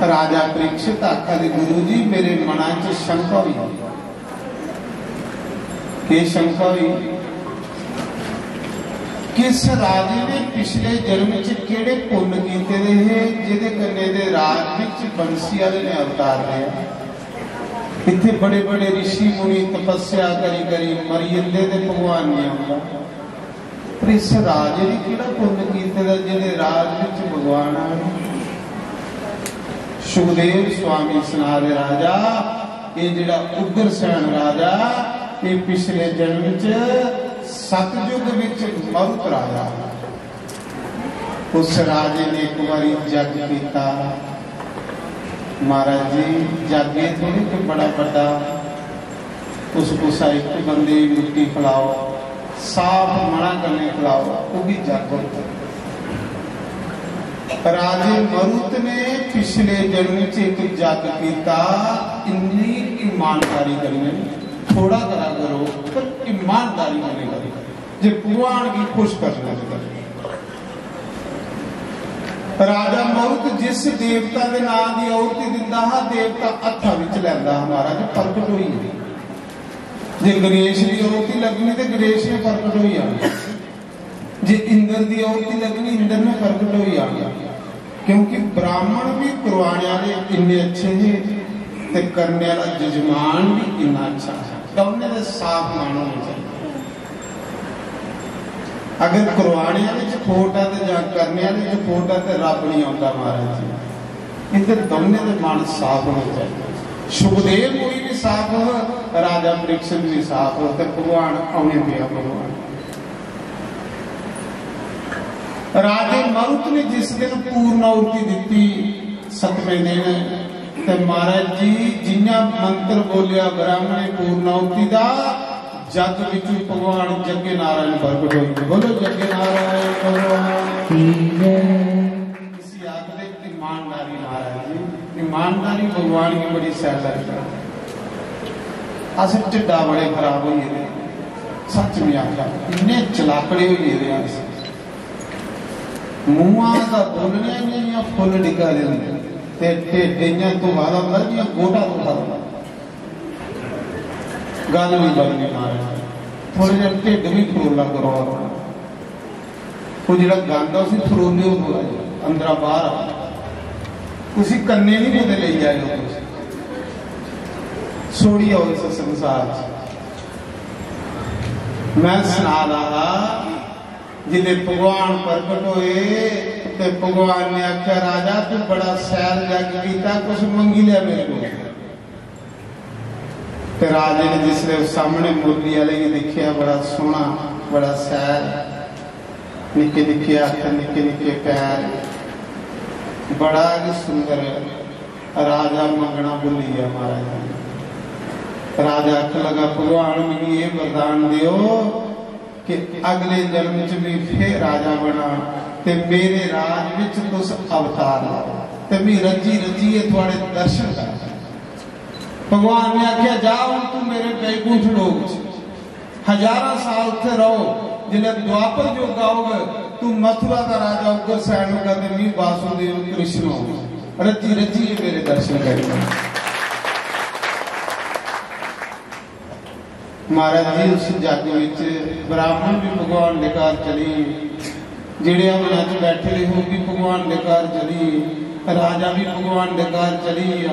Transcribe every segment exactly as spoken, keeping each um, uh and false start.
राजा परीक्षित आखा दे, "गुरु जी, मेरे मना च शंका हुई।" केह् शंका हुई? किस राजे ने पिछले जन्म च केह्ड़े पुन्न कीते दे हे, जेह्दे कन्नै दे राज बिच बंसी आह्ले ने अवतार लेआ? इत्थे बड़े बड़े ऋषि मुनि तपस्या करी करी मरी जंदे ते भगवान नहीं आंदा। पर इस राजे ने केह्ड़ा पुन्न कीते दा, जेह्दे राज बिच भगवान आए? सुखदेव स्वामी सना दे, "राजा, ये जेह्ड़ा उग्रसेन राजा, ये पिछले जन्म च सतयुग बिच मरुत राजा।" उस राजे ने एक बारी जग कीता। महाराज जी, जग ये थोड़ी कोई बड़ा बड्डा, तुस कुसै इक बंदे गी मिट्टी खलाओ, साफ मना कन्नै खलाओ, ओह् भी जग होंदा। राजे मरुत ने पिछले जन्म च एक जग कीता, इन्नी ईमानदारी कन्नै, थोड़ा करा करो, पर ईमानदारी कन्नै करो, जे भगवान गी खुश करना है तो करो। राजा मरुत जिस देवता दे नां दी आहुति दिंदा हा, देवता हत्था विच लैंदा हा, महाराज, प्रगट होई गेई। जे गणेश दी आहुति लगनी ते गणेश ने प्रगट होई जाना, जे इंद्र दी आहुति लगनी, इंद्र ने प्रगट होई जाना, क्योंकि ब्राह्मण भी करवाने वाले इन्ने अच्छे हे ते करने वाला जजमान भी इन्ना अच्छा है। दौने दे साफ मन होने चाहिए। अगर करवाने वाले च खोट है ते जां करने वाले च खोट है ते रब नहीं आंदा महाराज जी। इधर दौने दे मन साफ होने चाहिए। सुखदेव कोई भी साफ हो, राजा परीक्षित भी साफ हो, ते भगवान औने पिया भगवान। राजे मरुत ने जिस दिन पूर्ण आहुति दिती, सतवें दिन, ते महाराज जी जिन्ना मंत्र बोलिया ब्राह्मण ने पूर्ण आहुति दा, जग विचों भगवान जग्गे नारायण प्रगट होई। बोलो जग्गे नारायण भगवान की जय। इसी आखदे ईमानदारी महाराज जी, ईमानदारी भगवान की बड़ी सैल लगदी। अस ढिड्डा बड़े खराब होई गेदे, सच में आखेआ, इन्ने चलाकड़े होई गेदे अस। मूंहा दा बोलने इ'यां जि'यां फुल्ल डिग्गा दे होंदे, ते ढिड्ड इ'यां धोआ दा होंदा जि'यां गोटा धोआ दा होंदा। गल्ल नहीं बननी महाराज, थोड़ा जिहा ढिड्ड भी फरोला करो अपना। वो जेह्ड़ा गंद ऐ उसी फरोलेओ थोड़ा जिहा, अंदरा बाहर आ। उसी कन्नै नहीं कुतै लेई जाएओ तुस। छोड़ी आओ इस संसार च। मैं सना दा हा, जिसलै भगवान प्रगट होए ते भगवान ने आखेआ, "राजा, तू बड़ा शैल जग कीता, कुछ मंगी लै मेरे कोल।" ते राजे ने जिसलै उस सामने मुरली आह्ले गी दिक्खेआ, बड़ा सोह्ना, बड़ा शैल, निक्के निक्के हत्थ, निक्के निक्के पैर, बड़ा गै सुंदर। राजा मंगना भुल्ली गेआ महाराज जी। राजा आखन लगा, "भगवान, मिगी एह् वरदान देओ कि अगले जन्म च भी फिर राजा बना ते मेरे राज विच तुस अवतार लो ते मी रज्जी रज्जियै थुआड़े दर्शन करां।" भगवान ने आखेआ, "जा हुन तू मेरे बैकुंठ लोक च, हजारां साल उत्थे रहो, जिसलै द्वापर युग औग, तू मथुरा दा राजा उग्रसेन होगा ते मी वासुदेव कृष्ण होगा, रज्जी रज्जियै मेरे दर्शन करेगा।" महाराज जी, उस जग विच ब्राह्मण भी भगवान दे घर चली गे, जेड़े हवना च बैठे दे हे, ओह भी भगवान दे घर चली गे, राजा भी भगवान दे घर चली गया।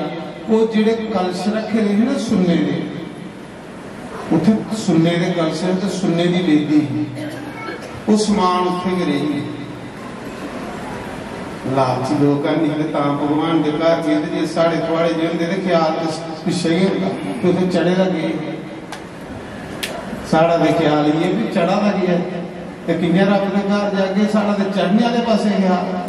ओह जेड़े कलश रखे दे हे ना सुन्ने दे, उत्थे सुन्ने दे कलश ते सुन्ने दी वेदी ही, ओह समान उत्थे गै रेही गे। लालची लोक हन, निं ते तां भगवान दे घर गे ते जे साढ़े थुआड़े जे होंदे ते ख्याल ते पिच्छे गै होंदा, ते उत्थे चढ़े दा केह्? साढ़ा ते ख्याल इ'यै भी चढ़ा दा केह् ऐ ते कि'यां रब दे घर जागे, साढ़ा ते चढ़ने आह्ले पासै ख्याल।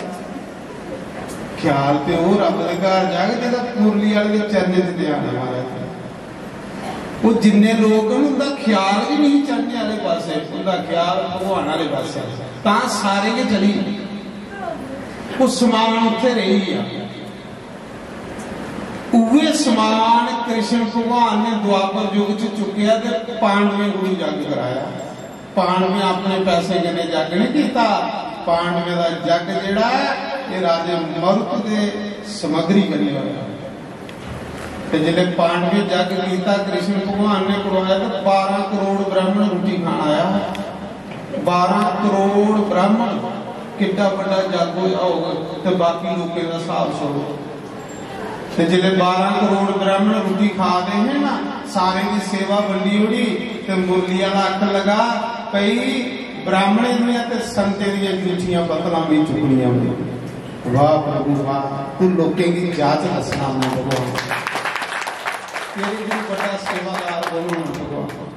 ख्याल ते ओह् रब दे घर जाग जेह्दा मुरली आह्ले दे चरणें च ध्यान ऐ महाराज। ओह् जिन्ने लोक न उं'दा ख्याल गै नेईं चढ़ने आह्ले पासै, उं'दा ख्याल भगवान आह्ले पासै, तां सारे गै चली गे। ओह् समान उत्थै रेही गेआ। उ'ऐ समान कृष्ण भगवान ने द्वापर युग च चुक्केआ ते पांडवें कोल जग कराया। पांडवें अपने पैसे कन्नै जग नहीं कीता। पांडवें दा जग जेड़ा ऐ, ये राजे मरुत दे समग्री करी होया। ते जिसले पांडवें जग कीता, कृष्ण भगवान ने करवाया, तो बारह करोड़ ब्राह्मण रुट्टी खान आया। बारह करोड़ ब्राह्मण, किड्डा बड्डा जग होया होग, ते बाकी लोकें दा हिसाब सुनो। ते जिसले बारह करोड़ ब्राह्मण रुट्टी खा दे हे ना, सारें दी सेवा बंडी ओड़ी, ते मुरली आह्ला आखन लगा, "भई, ब्राह्मणें दियां ते संतें दियां जूठियां पत्तलां भी चुकनियां होंदियां।" वाह प्रभु वाह, तू लोकें गी जाच दसना मैं भगवान। तेरे कोला बड़ा सेवादार कौन होना भगवान?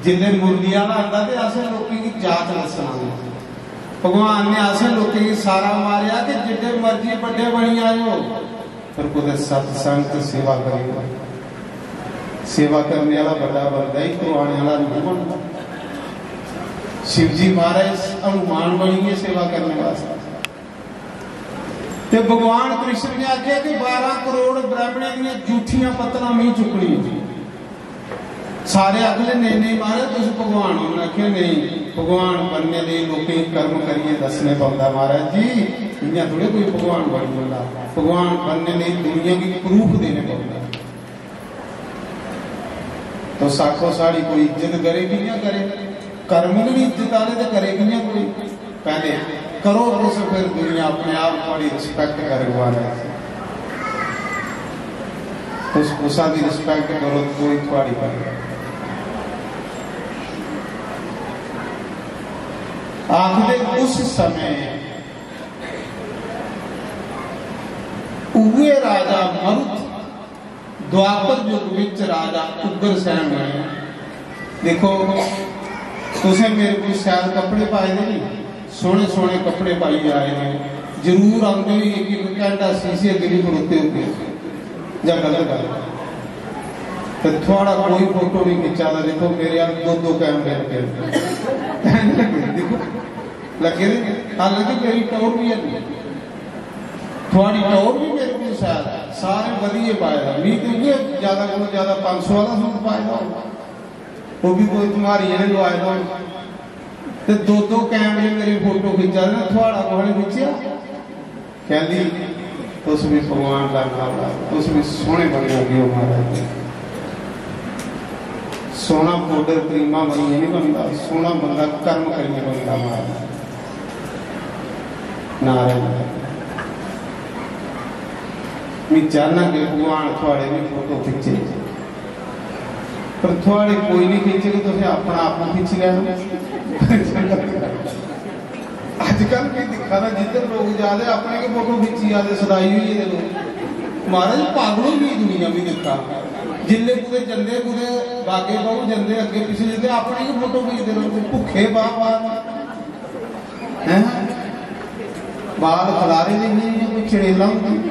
जिल्ले मुरली आह्ला आंदा ते असें लोकें गी जाच दसना। भगवान ने असें लोकें गी सारा मारेआ कि जिड्डे मर्जी बड्डे बनी जाओ, पर कुतै सत्संग च सेवा करेओ। सेवा करने वाला बड्डा बनदा ही, करवाने वाला नहीं बनदा। शिव जी महाराज हनुमान बनिए सेवा करने वास्ते। ते भगवान कृष्ण ने आखेआ कि बारह करोड़ ब्राह्मणें दियां जूठियां पत्तलां में चुक्कनियां। सारे आखदे, "नेईं, नेईं महाराज, तुस भगवान हो।" उन्हें आखेआ, "नेईं, भगवान बनने लेई लोकें गी कर्म करियै दस्सने पौंदा महाराज जी, इ'यां थोड़े कोई भगवान बनी जंदा। भगवान बनने लेई दुनिया गी proof देने पौंदा।" तुस आखो, "साढ़ी कोई इज्जत करे, कि'यां करे? कर्म गै निं इज्जत आह्ले ते करे कि'यां कोई?" पैह्ले करो तुस, फिर दुनिया अपने आप थुआढ़ी respect करग महाराज। तुस कुसा दी respect करो, कोई थुआढ़ी करग। आखदे उस समय उए राजा मरुत द्वापर युग विच राजा उग्रसेन बने। देखो, तुसें मेरे को शायद कपड़े पाए दे नहीं, सोहने सोहने कपड़े पाइयै आए दे, जरूर आंदे होई इक इक घैंटा शीशे अग्गें भी खड़ोते होंदे जां गलत गल्ल। ते थुआढ़ा कोई फोटो नहीं खिच्चा दा, देखो मेरे अल दो दो कैमरे लगे दे। देखो, लगे दे, हालांकि मेरी टौर भी है नहीं। थुआड़ी टौर भी मेरे कोल शैल ऐ, सारे बधियै पाए दा। मी ते उ'ऐ ज्यादा कोला ज्यादा पंज सौ आह्ला सूट पाए दा होग, ओह् बी कोई तुम्हारी ने लोआए दा होग। ते दो दो कैमरे मेरे फोटो खिच्चा दे न, थुआड़ा कुसै ने खिच्चेआ? कैली? तुस बी भगवान दा नाम लैओ, तुस बी सोहने बनी जागे ओ महाराज। सोहना पाउडर क्रीमा बनियै नहीं बनदा, सोहना बंदा कर्म करियै बनदा महाराज। नारायण। मैं चाहना कि भगवान थुआड़े भी फोटो खिच्चे, पर थुआड़े कोई नहीं खिच्चे, तुसें अपना आपू खिच्ची लैना। अजकल मैं दिक्खा ना, जिद्धर लोग जा दे, अपने गै फोटो खिच्ची जा दे, सदाई होई गेदे लोग। महाराज, पागल होई गेई दुनिया, मैं दिक्खा। जिल्ले कुतै जंदे, कुतै बागे बहु जंदे, अग्गे पिछे जंदे, अपने गै फोटो खिचदे रौंह्दे, भुक्खे बार बार। हैं? बाल खलारे दे नहीं, इ'यां कोई चड़ेला होंदी।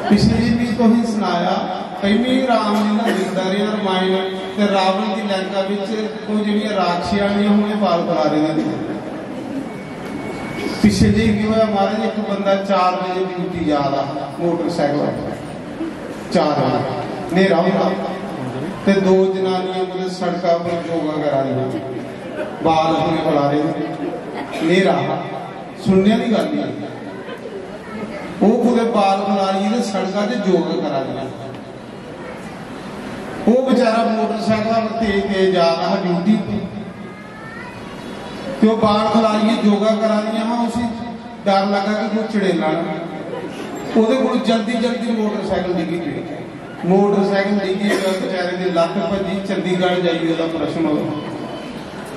पिछले दिन भी तुसें सनाया, भाई, मैं राम लीला दिखदा रेहा, रामायण, ते रावण दी लंका बिच ओह् जेह्ड़ियां राक्षियां आनियां, उ'नें बाल खलारे दे होंदे। पिच्छे जेही केह् होया महाराज, इक बंदा चार बजे ड्यूटी जा दा हा मोटरसाइकिल पर, चार बजे न्हेरा होंदा, ते दो जनानियां कुतै सड़का पर योगा करा दियां, बाल अपने खलारे दे, न्हेरा हा, सुनने आह्ली गल्ल ही। ओह् कुतै बाल खलारियै ते सड़का च योगा करा दियां। ओह् बेचारा मोटरसाइकिल पर तेज तेज जा रहा हा ड्यूटी पर। ते ओह् बाल खलारियै योगा करा दियां हां, उसी डर लगा कि कोई चड़ेला ना। ओह्दे कोल जल्दी जल्दी मोटरसाइकिल डिग्गी पेआ। मोटरसाइकिल डिग्गी पेआ, बेचारे दी लत्त भज्जी, चंडीगढ़ जाइयै ओह्दा प्रश्न होआ।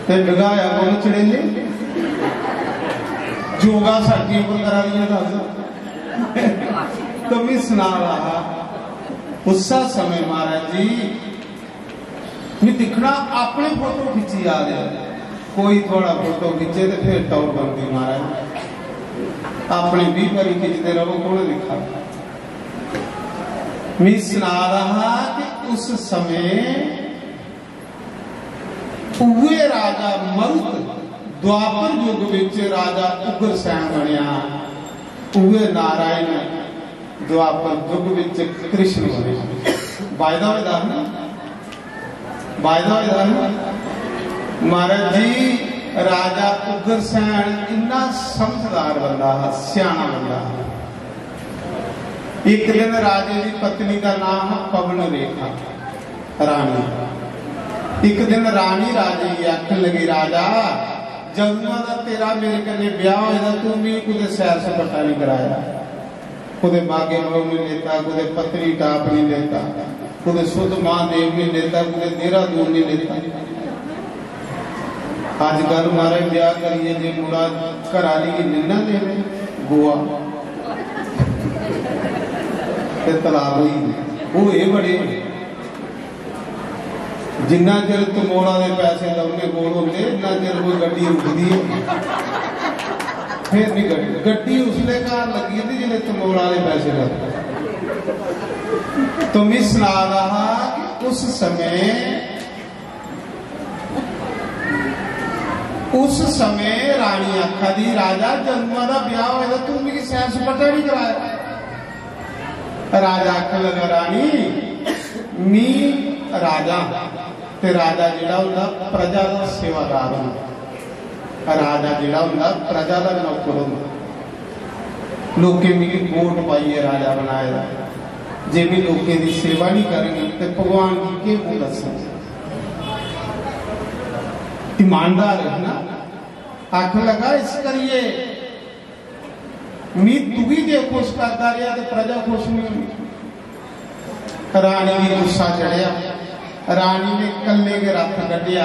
ते डगाया कु'न चड़ेले? योगा सड़कें पर करा दियां, दस। तो मैं सना रहा हा, उस्सा समय महाराज जी मैं दिक्खना अपने फोटो खिच्ची जा दे, कोई थुआड़ा फोटो खिच्चे ते फिर टौर बनदी महाराज। अपने बीह बारी खिचदे रहो, कौन दिक्खा? मैं सना रहा कि उस समय उए राजा मरुत द्वापर युग विच राजा उग्रसेन बनया, उए नारायण द्वापर युग विच कृष्ण बने। वायदा होए दा हा ना? वायदा होए दा हा ना? महाराज जी, राजा उग्रसेन इन्ना समझदार बंदा हा, स्याना बंदा हा। एक दिन राजे दी पत्नी दा नां हा पवन रेखा रानी। एक दिन रानी राजे गी आखन लगी, "राजा, जदुआं दा तेरा मेरे कन्नै ब्याह होए दा, तू मिगी कुतै सैर सपाटा नहीं कराया, कुतै बागे बहु नहीं लेता, कुतै पत्नीटाप नहीं लेता, कुतै सुद्ध महादेव नहीं लेता, कुतै देहरादून नहीं लेता।" अजकल महाराज ब्याह करियै जे मुड़ा घर आह्ली गी लेना ते गोआ ते तलाक होई गे। ओह् एह् बड़े होए। जिन्ना चिर तमोड़ा दे पैसे दौने कोल होंदे, इन्ना चिर कोई गड्डी रुकदी है। फिर नहीं गड्डी, गड्डी उसले घर लगी थी जिसले तमोड़ा दे पैसे लग। तो मैं सना रहा कि उस समय उस समय रानी आखा दी, "राजा, जदुआं दा ब्याह होए दा, तू मिगी सैर सपाटा नहीं कराया।" राजा आखन लगा, "रानी, मी राजा, ते राजा जेड़ा होंदा, प्रजा दा सेवादार होंदा। राजा जेड़ा होंदा, प्रजा दा नौकर होंदा। लोकें मिगी वोट पाइयै राजा बनाए दा। जे मी लोकें दी सेवा नहीं करनी, ते भगवान गी केह् मूंह दस्सां?" ईमानदार है ना? आखन लगा, "इस करियै मी तुगी जे खुश करदा रेहा ते प्रजा खुश नहीं होनी।" रानी गी गुस्सा चढ़ेआ। रानी ने कल्ले गै रथ कड्ढेआ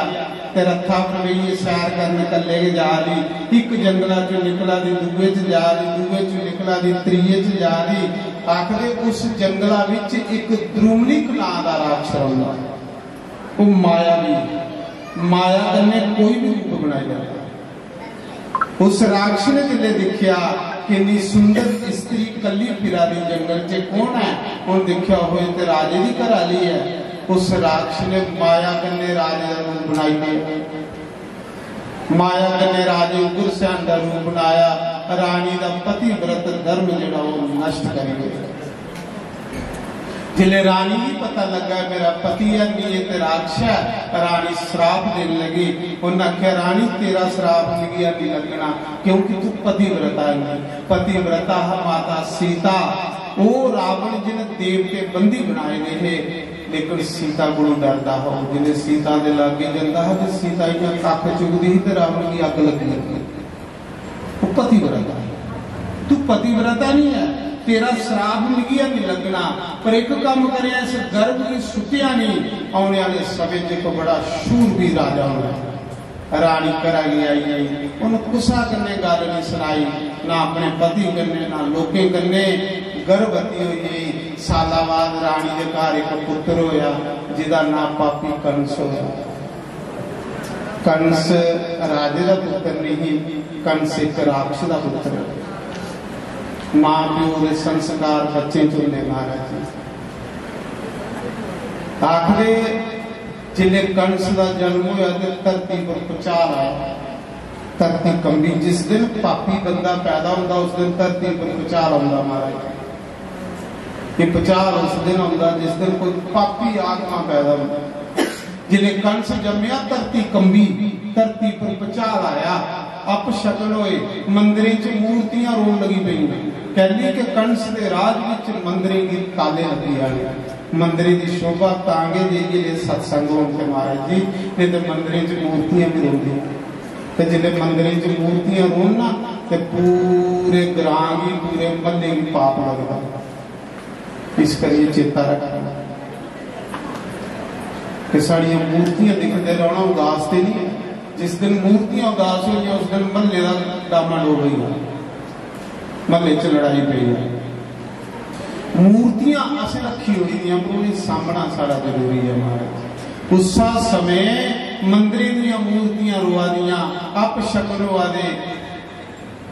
ते रथा पर बेहियै सैर करन कल्ले गै जा दी। इक जंगला च निकला दी, दूए च जा दी, दूए च निकला दी, त्रिये च जा दी। आखदे उस जंगला विच इक द्रुमनिक नां दा राक्षस रौंदा। ओह् मायावी, माया कन्नै कोई भी रूप बनाई लैंदा। उस राक्षस ने जिसले दिक्खेआ कि इन्नी सुंदर स्त्री कल्ली फिरा दी जंगल च, कौन है? उन दिक्खेआ, "होए ते राजे दी घर आह्ली है।" उस राक्षस ने माया कन्नै राजे दा रूप बनाई दिया। माया कन्नै राजे उग्रसेन दा रूप बनाया। रानी दा पतिव्रत धर्म जेह्ड़ा ओह् नष्ट करी गए। जिसले रानी गी पता लगा मेरा पति है नहीं, ये ते राक्षस है, रानी श्राप देने लगी। उन्हें आख्या, "रानी, तेरा श्राप मिगी है नहीं लगना, क्योंकि तू पतिव्रता है।" पतिव्रता है माता सीता। वो रावण जिन देवते बंदी बनाए गए थे, लेकिन सीता कोलों डरदा हो। जिसले सीता दे लागे जंदा हा, तो सीता इयां कख चुगदी ही ते रावण की अग लगी जाती। वो पतिव्रता है। तू पतिव्रता नहीं है, तेरा श्राप मिगी है नहीं लगना, पर एक काम करें, इस गर्भ की सुटिया नहीं, आने वाले समय च एक बड़ा शूरवीर राजा होना है। रानी घरा गी आई गई, उन कुसा कन्ने गल नहीं सुनाई, ना अपने पति कन्ने, ना लोकें कन्ने। गर्भवती हुई गई। साला बाद रानी के घर एक पुत्र होया, जिदा नाम पापी कंस होया। कंस राजे दा पुत्र नहीं, कंस एक राक्षस दा पुत्र है। मां प्यो दे संस्कार बच्चे च होंदे महाराज जी। आखदे जिसले कंस दा जन्म होया ते धरती पर भुचाल आया, धरती कंबी। जिस दिन पापी बंदा पैदा होंदा उस दिन धरती पर भुचाल आंदा महाराज। ये भुचाल उस दिन आंदा जिस दिन कोई पापी आत्मा पैदा होंदा। जिसले कंस जम्मया धरती कंबी, धरती पर भुचाल आया, अपशकन होए, मंदिरें च मूर्तियां रोन लगी पईयां। कैली के कंस दे राज विच मंदिरें गी ताले लगी जाने। मंदिरें दी शोभा तां गै जे इयै जेह् सत्संग होन ते महाराज जी, नेईं ते मंदिरें च मूर्तियां बी रौंह्दियां। ते जिसलै मंदिरें च मूर्तियां रौह्न ना, ते पूरे ग्रां गी, पूरे म्हल्ले गी पाप लगदा। इस करियै चेता रखना कि साढ़ियां मूर्तियां दिखदे रौह्ना उदास ते नहीं ऐ। जिस दिन मूर्तियां उदास होइयां, उस दिन म्हल्ले दा डामाडोल होई गेआ, म्हल्ले च लड़ाई पेई गेई। मूर्तियां असें रक्खी होई दियां, पर उ'नेंगी सामना साढ़ा जरूरी ऐ महाराज। उस्सा समय मंदिरें दियां मूर्तियां रोआ दियां, अपशकन होआ दे।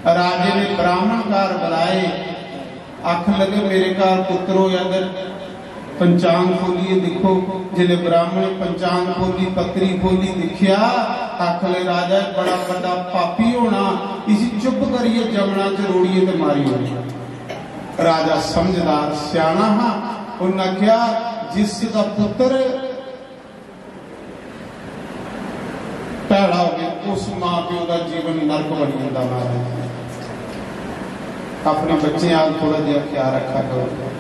राजे ने ब्राह्मण घर बुलाए, आखन लगे, "मेरे घर पुत्र होया ते पंचांग खोलिए दिक्खो।" जिसले ब्राह्मण पंचांग खोली, पत्री खोली, दिक्खिया, आखन लगे, "राजा, बड़ा बड्डा पापी होना, इसी चुप करिए जमना च रोड़िए ते मारी ओड़ो।" राजा समझदार स्याना हा, उन्हें आख्या, "जिस दा पुत्र भैड़ा होवे, उस मां प्यो दा जीवन नरक बनी जंदा महाराज। अपने बच्चें आल थोड़ा जिहा ख्याल रखा करो।"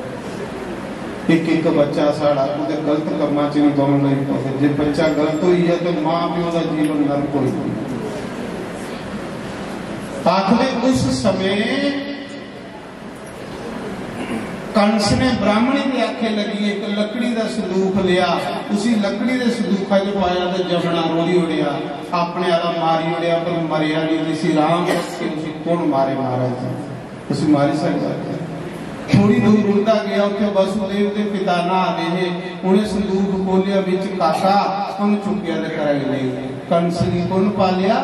एक एक बच्चा साढ़ा कुतै गलत कम्मां च नहीं पाउन लगी पौंदा। जे बच्चा गलत होई जाए तो मां प्यो का जीवन नरक हो जाए। आखदे उस समय कंस ने ब्राह्मणी के आखे लगी एक लकड़ी का संदूक लिया, उसी लकड़ी के संदूखा च पाया तो जमना रोली उड़िया, अपने आला मारी उड़िया, पर मरिया नहीं। जिसी राम रखे उसी कौन मारे महाराज जी? उसी मारी सकता है? थोड़ी दूर रुलदा गया, उत्थे वसुदेव के पिता नहा दे हे। उन्हें संदूक खोलिया, विच काका, उन्हें चुक्किया ते घरा गी लेई। कंस गी कुण पालिया?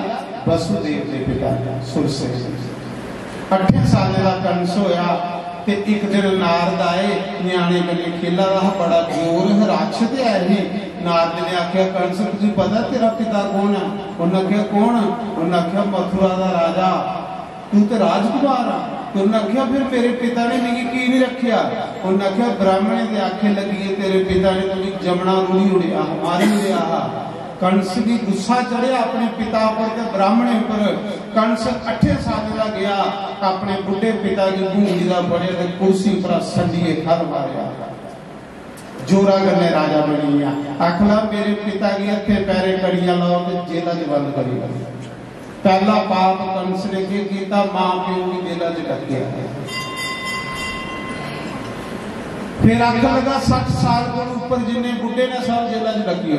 वसुदेव के पिता ने, सुरसेन। अठे सालें का कंस होया ते एक दिन नारद आए, न्याणे कन्नै खेला दा हा, बड़ा जोर हा, राक्षस ते है ही। नारद ने आख्या, "कंस, तुझे पता तेरा पिता कौन है?" उन्हें आख्या, "कौन?" उन्हें आख्या, "मथुरा का राजा।" "तू ते राजकुमार आ।" ते उन्हें आख्या, "फिर मेरे पिता ने मिगी की नहीं रखिया?" उन्हें आख्या, "ब्राह्मणे दे आखे लगी है, तेरे पिता ने तुगी जमना रूढ़ी उड़िया, मारी उड़िया हा।" कंस की गुस्सा चढ़िया अपने पिता पर ते ब्राह्मणे पर। कंस अठे साल का गया, अपने बुढ़े पिता की भूमि का बड़े ते कुर्सी पर संडिये खर मारिया। जोरा कन्नै राजा बनी गया। आखला, "मेरे पिता की हत्थे पैरे कड़ियां लाओ ते जेला च बंद करी दो।" पहला पाप कंस ने की कीता? मां प्यो की जेला च डकिया। फिर आखन लगा, "सठ साल को ऊपर जिन्ने बुढ़े ने सब जेला च डकियो,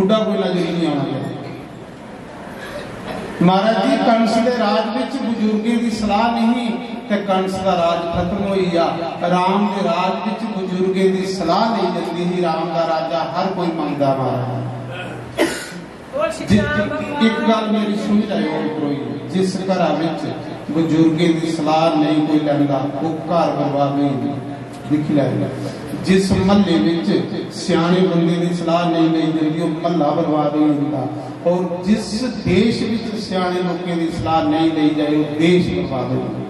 बुढ़ा कोई नजर ही नहीं आना चाहिए।" महाराज जी, कंस दे राज विच बुजुर्गें दी सलाह नहीं, ते कंस दा राज खत्म होई गया। राम दे राज विच बुजुर्गें दी सलाह नहीं जंदी ही। राम दा राजा हर कोई मंगदा महाराज। जिस, एक गल मेरी सुन जाओ, कोई जिस घरा विच बुजुर्गें दी सलाह नहीं कोई लैंदा, वो घर बर्बाद नहीं होंदा। दिक्खी लैओ, जिस महल्ले विच स्याणे बंदे दी सलाह नहीं लेई जंदी, वो महल्ला बर्बाद होई जंदा। और जिस देश विच स्याणे लोकें दी सलाह नहीं लेई जाए, वो देश बर्बाद होई जंदा।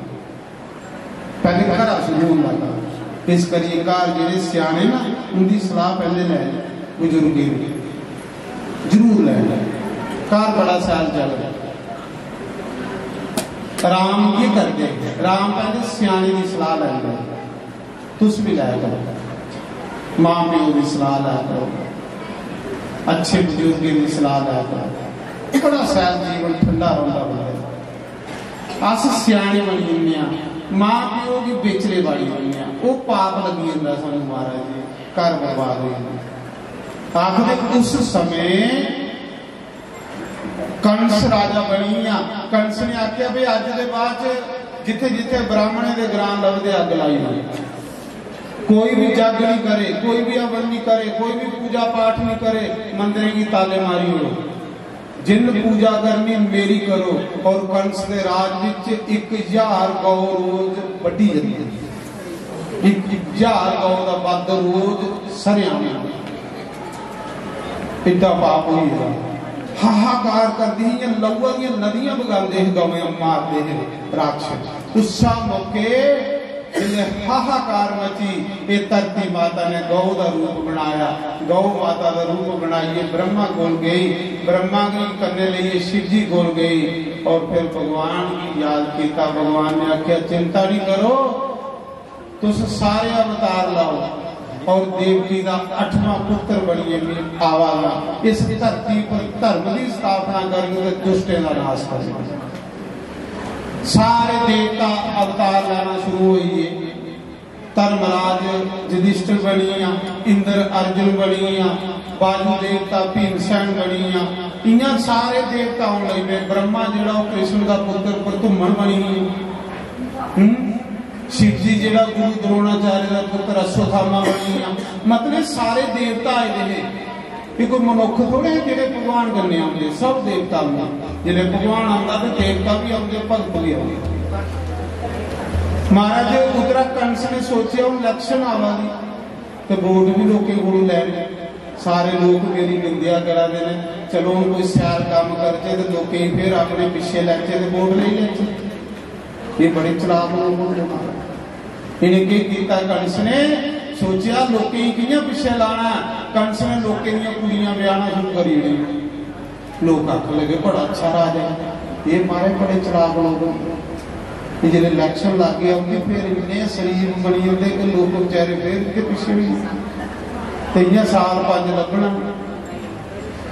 पहले घरा शुरू होंदा था। इस करिए घर जेह्ड़े स्याणे ना, उंदी सलाह पहले लै, बुजुर्गें दी जरूर लै। घर बड़ा शैल चल। राम की करदे? राम पहले स्याणे दी सलाह लैंदे। तुस भी लै करो, मां प्यो दी सलाह लै करो, अच्छे बुजुर्गें दी सलाह लै करो। बड़ा शैल जीवन ठंडा रौंह्दा बंदे दा। अस स्याणे बनी जन्ने आं, मां प्यो गी बेचले बाड़ी जन्ने आं, ओह् पाप लग्गी जंदा सानू महाराज जी, घर बर्बाद होई जंदा। आखदे उस समें कंस राजा बनी गया। कंस ने आख्या, "भाई, अज दे बाद च जिथे जिथे ब्राह्मणें दे ग्रां लभदे अग्ग लाई ओड़ो। कोई भी जग नहीं करे, कोई भी हवन नहीं करे, कोई भी पूजा पाठ नहीं करे, मंदिरें की ताले मारी ओड़ो। जिन पूजा करनी मेरी करो।" और कंस दे राज विच एक हजार गौ रोज बड्ढी जंदी, एक हजार गौ का बद रोज सरेआम। एड्डा पाप होई गेदा। हाहाकार करदी ही, इ'यां लहूआ दियां नदियां बगांदे हे, गवें मारदे हे राक्षस। उस्सा मौके जिसलै हाहाकार मची, ये धरती माता ने गौ का रूप बनाया। गौ माता का रूप बनाइए ब्रह्मा कोल गई, ब्रह्मा की कन्ने लेइए शिव जी कोल गई और फिर भगवान की याद किया। भगवान ने आख्या, "चिंता नहीं करो, तुस सारे अवतार लाओ और देवकी का अठवां पुत्र बनिए मैं आवागा। इस धरती पर धर्म की स्थापना करनी ते दुष्टें का नाश करना।" सारे देवता अवतार लेना शुरू होइए। धर्मराज युधिष्ठिर बनी गया, इंद्र अर्जुन बनी गया, बाजू देवता भीमसेन बनी गया। इयां सारे देवता होने लगे। ब्रह्मा जेड़ा वो कृष्ण का पुत्र प्रद्युम्न बनी गया। हम्म? शिव जी जेड़ा गुरु द्रोणाचार्य का पुत्र अश्वत्थामा बनी गया। मतलब सारे देवता आए दे हे। ये कोई मनुख थोड़े हे जेड़े भगवान कन्ने आंदे, सब देवता आंदे। जेल्लै भगवान आंदा ते देवता भी आंदे, भगत भी आंदे। महाराज उधरा कंस ने सोचेआ, "हून election आवा दी ते वोट भी लोकें कोलों लैने, सारे लोक मेरी निंदेआ करा दे ने, चलो हून कोई शैल कम्म करचै ते लोकें गी फिर अपने पिच्छे लैचै ते वोट लेई लैचै।" ये बड़े चलाक लोक होंदे महाराज। इ'नें केह् कीता? कंस ने सोचेआ लोकें गी कि'यां पिच्छे लाना। कंस ने लोकें दियां कुड़ियां ब्याहना शुरू करी ओड़ी। लोक आखन लगे, "बड़ा अच्छा राजा है, ये महाराज बड़े चलाक लोक होंदे।" ते जेल्लै इलेक्शन लाग्गे औंदी, फिर इन्ने शरीफ बनी जंदे कि लोक बेचारे फिर इंदे पिच्छे होई जंदे। ते इ'यां साल पंज लब्भना।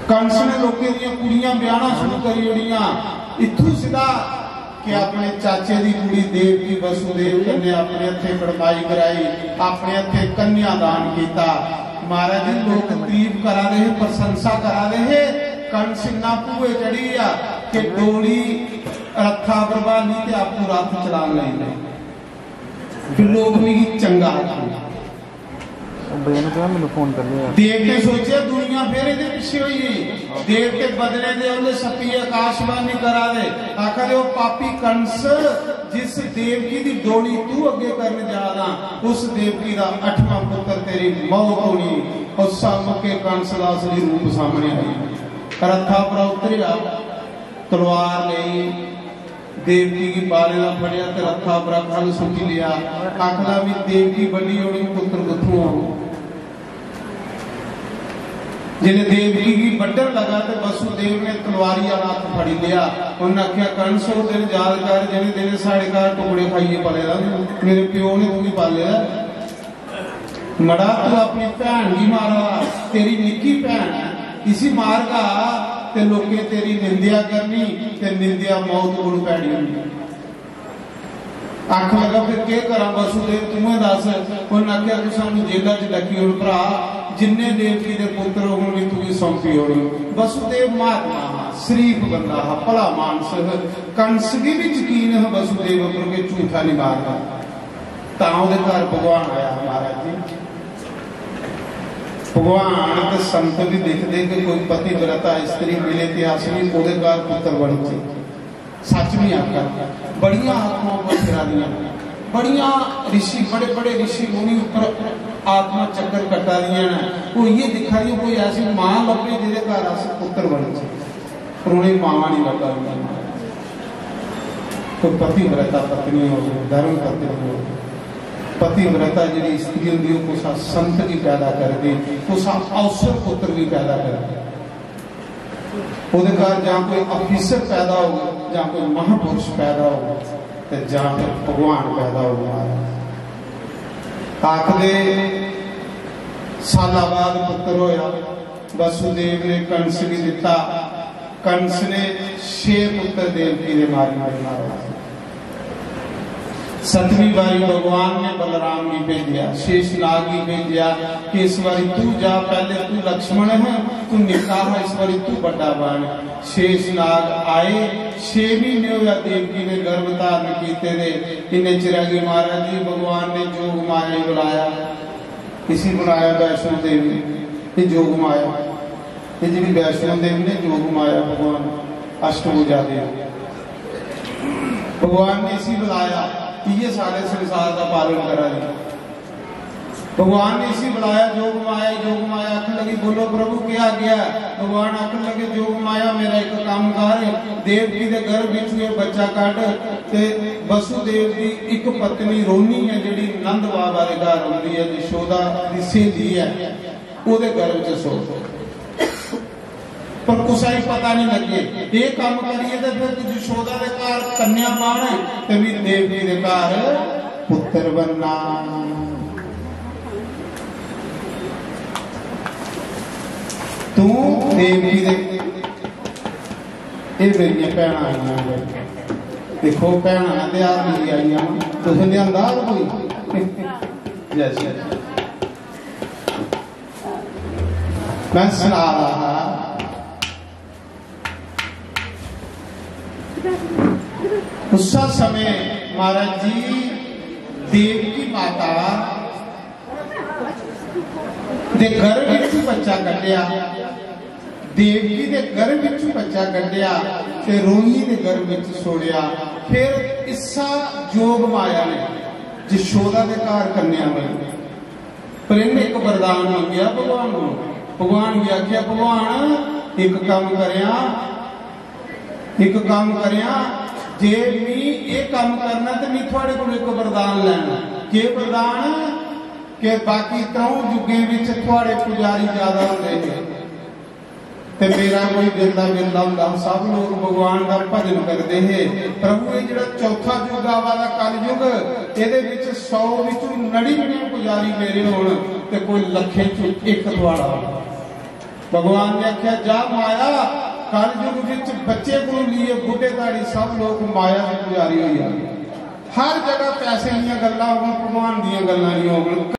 कंस ने लोकें दियां कुड़ियां ब्याहना शुरू करी ओड़ियां। इत्थूं सिद्धा कि अपने चाचे दी कुड़ी देवकी वसुदेव कन्नै अपने हत्थें कड़माई कराई, अपने हत्थें कन्यादान कीता। महाराज जी, लोक तारीफ करा दे हे, प्रशंसा करा दे हे। कंस इन्ना भूए चढ़ी गेआ कि डोली रथा पर बाली ते आपूं रथ चलान लगी पे। फिर लोक मिगी चंगा आखन। भैया ने कहा, "मैंने फोन कर लिया।" देवतें सोचेआ, "दुनिया फिर एह्दे पिच्छे होई गेई।" देवते बदलें दे ओले सप्पी आकाशवाणी करा दे, आखा दे, "ओ पापी कंस, जिस देवकी दी डोली तू अग्गे करन जा रहा, उस देवकी दा अठवां पुत्र तेरी मौत होनी।" और सामके कंस दा असली रूप सामने आई। रथा पर उतरिया, तलवार लेई, देवकी गी बालें दा फड़ेआ ते रथा परा ख'ल्ल सुट्टी लेआ। आखदा, "मी देवकी बड्डी होनी, पुत्तर कुत्थुआं होना?" जिसलै देवकी गी बड्ढन लगा ते वसुदेव ने तलवारी आह्ला हत्थ फड़ी लेआ। उन्नै आखेआ, "कंस, ओह् दिन याद कर, जिनें दिनें साढ़े घर टुकड़े खाइयै पले दा, मेरे प्यो ने तुगी पाले दा।" मड़ा, तू अपनी भैन गी मारा, तेरी निक्की भैन ऐ, इसी मारगा ते लोकें तेरी निंदेआ करनी ते निंदेआ मौत कोल पैनी होनी। आखन लगा, "फिर केह् करां वसुदेव, तूं गै दस।" उन्नै आखेआ, "तू सानू जेला च डकी ओड़ भ्रा, जिन्ने देवकी दे पुत्र होन, मी तुगी सौंपी ओड़।" वसुदेव महात्मा हा, शरीफ बंदा हा, भला मानस हा। कंस गी भी यकीन हा वसुदेव उप्पर कि झूठा नहीं मारदा। तां ओह्दे घर भगवान आया हा महाराज जी। भगवान ते संत भी दिखदे कि कोई पतिव्रता स्त्री मिले ते अस भी ओह्दे घर पुत्र बनचे। सच नहीं आखा, बड़ियां आत्मा उप्पर फिरा दियां, बड़ियां ऋषि, बड़े बड़े ऋषि मुनि उप्पर आत्मा चक्कर कट्टा दियां न। ओह् इयै दिक्खा दियां कोई ऐसी मां लब्भे जेह्दे घर अस पुत्र बनचे। पर उ'नें मावां नहीं लब्भा दियां। कोई पतिव्रता पत्नी हो, धर्म पत्नी हो, पतिव्रता जेह्ड़ी स्त्री होंदी, ओह् कुसै संत गी पैदा करदी, कुसै अवसर पुत्र गी पैदा करदी। ओह्दे घर जां कोई अफीसर पैदा होग, जां कोई महापुरुष पैदा होग, ते जां फिर भगवान पैदा होग। महाराज आखदे, साला बाद पुत्र होया, वसुदेव ने कंस गी दिता। कंस ने छे पुत्र देवकी दे मारी मारी मारे। सतवीं बारी भगवान ने बलराम गी भेजेआ, शेषनाग गी भेजेआ कि इस बारी तू जा, पैह्ले तू लक्ष्मण है, तू निक्का हा, इस बारी तू बड्डा बन। शेषनाग आए, छे महीने होया देवकी ने गर्भ धारण कीते दे। इन्ने चिरै गी महाराज जी भगवान ने जोग माया गी बुलाया, इसी बुलाया वैष्णो देवी, ये जोग माया। ये जेह्ड़ी वैष्णो देवी ने जोग माया भगवान अष्टभुजा देवी, भगवान ने इसी बुलाया, इयै सारे संसार का पालन करा दी। भगवान ने इसी बुलाया, जोग माया, जोग माया आखन लगी, "बोलो प्रभु, क्या आ गया?" भगवान आखन लगे, "जोग माया, मेरा एक काम कर, देवकी दे गर्भ विच ये बच्चा कड्ढ ते वसुदेव दी एक पत्नी रोनी है, जेह्ड़ी नंद बाबा दे घर रौंह्दी है, यशोदा दी स्हेली है, ओह्दे गर्भ च सो।" पर कुसै गी पता नहीं लग्गे। ये काम करिए ते फिर तू यशोदा दे घर कन्या पाना ते भी देवकी दे घर पुत्र बनना। तू देवकी दे, ये मेरियां भैनां आइयां। देखो, भैनां दा ध्यार मिगी आइयां, तुसें ध्यान दा कोई? जय श्री राम। मैं सना रहा हा, उस समय महाराज जी देवकी माता दे गर्भ विच बच्चा कड्ढेआ, देवकी दे गर्भ विच बच्चा कड्ढेआ ते रोहिणी दे गर्भ विच छोड़ेआ। फिर इस्सा जोग माया ने यशोदा दे घर कन्या बनी। पर इन्हें एक वरदान मंगेआ भगवान को। भगवान गी आखेआ, "भगवान, एक काम करेआ, एक काम करेआ, जे मी एह् काम करना ते मी थुआड़े कोल एक वरदान लैना।" केह् वरदान? कि बाकी त्र'ऊं युगें बिच थुआड़े पुजारी ज्यादा होंदे हे, ते मेरा कोई बिरला बिरला होंदा, सब लोग भगवान दा भजन करदे हे। प्रभु, एह् जेह्ड़ा चौथा युग आवा दा कलयुग, एह्दे विच सौ विचों नड़िनवे पुजारी मेरे होन ते कोई लक्खें चों इक थुआड़ा होना। भगवान ने आख्या, जा माया, कलयुग विच बच्चे कोलों लेइयै बुड्ढे धोड़ी सब लोग माया दे पुजारी होई जाने। हर जगह पैसे दियां गल्लां होन, भगवान दियां गल्लां नहीं होन।